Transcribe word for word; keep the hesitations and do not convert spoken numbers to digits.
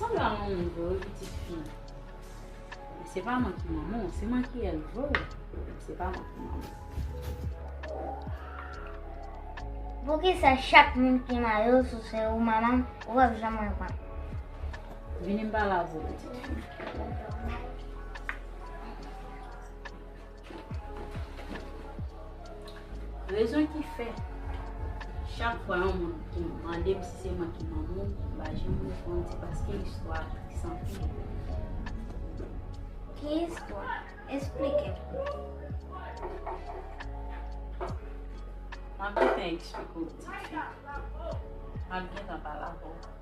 Ou la yon vre pitit fi. Se pa mwen ki manman w, se mwen ki èlve w. Se pa mwen ki manman w. Poukisa chak moun ki mare w, si se ou manman m, ou p ap janm reponn? Vini m pale avè w, pitit fi. Rezon ki fè chak fwa yon moun ki mande m si se mwen ki manman w, m pa janm reponn, se paske istwa a tris anpil. Ki istwa? Esplike m. M ap gentan eksplike w, pitit fi. M ap gentan pale avè w.